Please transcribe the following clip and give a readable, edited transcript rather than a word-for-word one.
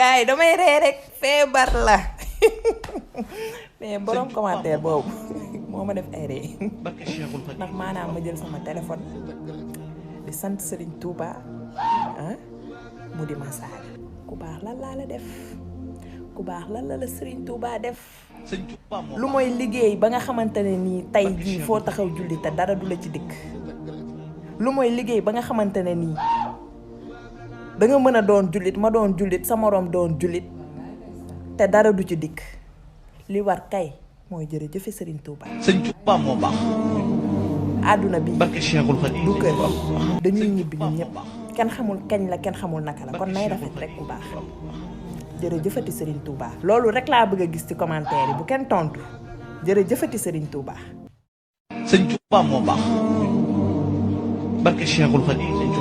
gars yi damay ree rek feebar la mais borom commentaire boobu moo ma def ay ree ndax maanaam ma jël sama téléphone di sant Serigne Touba ah mu di ma saaga ku baax lan laa la def ku baax lan la Serigne Touba def lu mooy liggéey ba nga xamante ne nii tey jii foo taxaw julli te dara du la ci dikk lu mooy liggéey ba nga xamante ne nii da nga mën a doon jullit ma doon jullit sa moroom doon jullit te dara du ci dikk li war kay mooy jërëjëf Serigne Touba. Sëñ Touba moo baax. àdduna bi barke Cheikhul Khadim du kër dañuy ñibbi ñun ñëpp kenn xamul kañ la kenn xamul naka la kon nay rafet rek bu baax jërëjëfati Serigne Touba. loolu rek laa bëgg a gis ci commentaire yi bu kenn tontu jërëjëfati Serigne Touba. Sëñ Touba moo baax barke Cheikhul Khadim.